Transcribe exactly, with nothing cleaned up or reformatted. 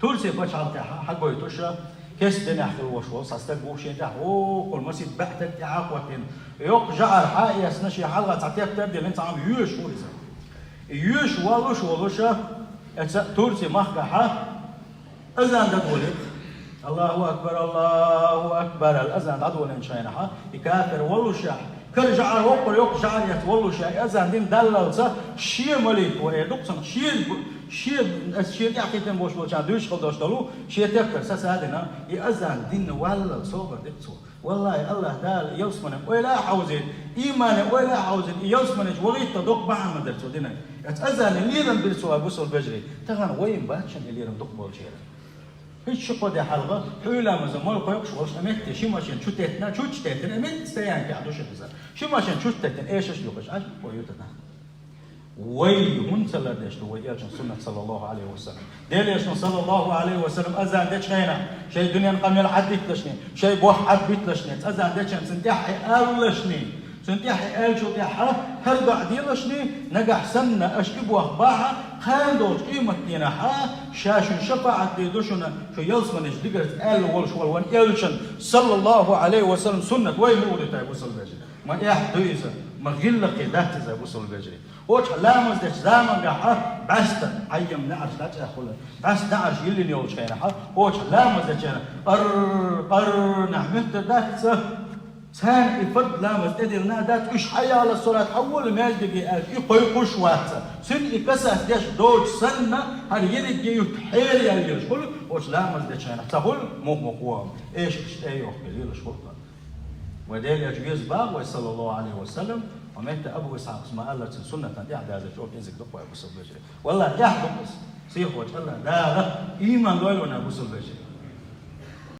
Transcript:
Турци пачхьалкхехьа хьагойтуш, кеста динехь хила волуш волу цхьа стаг ву, шен тӀехь вукхул масийтта баьӀтаг тӀаьхьа а хӀоттийна. Йоккха жӀар хьа а эцна, шен хьалха цхьа тептар а диллина, цхьа хӀума йоьшуш ву иза. И йоьшуш воллуш волуш, эца Турци махкахьа азан дӀадолийра. «Аллаху акбар, Аллаху акбар», аьлла, азан дӀадолийначу хенахьа, и кафир воллушехь, кара жӀар, воккхур йоккха жӀар эцна воллушехь, и азан дина даллалца, шен молитва эр ду-кх цунах, шен, шен, аса шен тӀаьхьа кхийтина болуш болчарна дуьйцуш хила долуш долу, шен тептар сацадина, и азан дина валлалца собар дира цо. Валлахи, Аллах Дала ялсамане ойла а хьовзийта, иймане ойла а хьовзийта, и ялсамане чу вахийта доккха бахьана ма дара цо динарг. Эца азанан лерам бира цо, ай бусалба вежарий. Тахана вайна бац шуна и лерам дукха болчеран. ХӀинца ши-кхо де хьалха, хьуьйламаза мала кхойкхуш волуш, тӀе метте ши машен чу теттина, чу теттина, метте стоянкехь ду шуна иза. Ши машен чу теттина, эшаш а юхуш, Ӏаш бу кхо ютанах. Вай хӀунда ца лардеш ду вай элчан суннат, саллаллаху Ӏалайхи ва саллам? Делан элчано, саллаллаху Ӏалайхи ва саллам, азан дечу хенахь, шайн дуьненан къамел Ӏадбитталашний, шайн бохь Ӏадбитталашний, азан дечарна цунна тӀаьхьа аьллашний, цунна тӀаьхьа аьллачул тӀаьхьа хӀара доӀа делашний, нагахь санна аша и бохь бахьа, кхана долчу къематдийнахьа ша шуна шапаӀат дийр ду шуна, шу ялсаманечу дигарца аьлла волуш волу вайн элчан, саллаллаху Ӏалайхи ва саллам, суннат вай муха ду, ай бусалба вежарий? Ма эхь ду иза, ма гӀиллакхе дац иза, ай бусалба вежарий. Оцу ламаз дечу замангахьа бӀаьста Ӏаййам неӀарш дӀачӀагӀхула, бӀаьста неӀарш йиллина йолчу хенахьа, оцу ламаз дечарна къар-къар нах муьттар дац ца? Царна и фард ламаз тӀедиллина дац, уьш хьайя Ӏала ссалат, хьавола маьждиге аьлча, и кхойкхуш вац ца? Цуьнан и касат деш доцуш санна, хӀара ерриге а юьрт хьераяьлла лелаш хуьлу, оцу ламаз дечу хенахь ца хуьлу муха-муха вон, эшарш тӀе а йохкий лелаш хуьлу хӀара. Вай Делан элча веза боху вай, саллаллаху Ӏалайхи ва саллам, хьо метта Абу Исхьакъас ма-аллара, цуьнан суннатана тӀаьхьадазарчу оцу кӀезиг ду-кх вай, бусалба вежарий. Валлахи, эхь ду-кх иза. Сихочу Аллах Дала ийман лойла вайна, бусалба вежарий.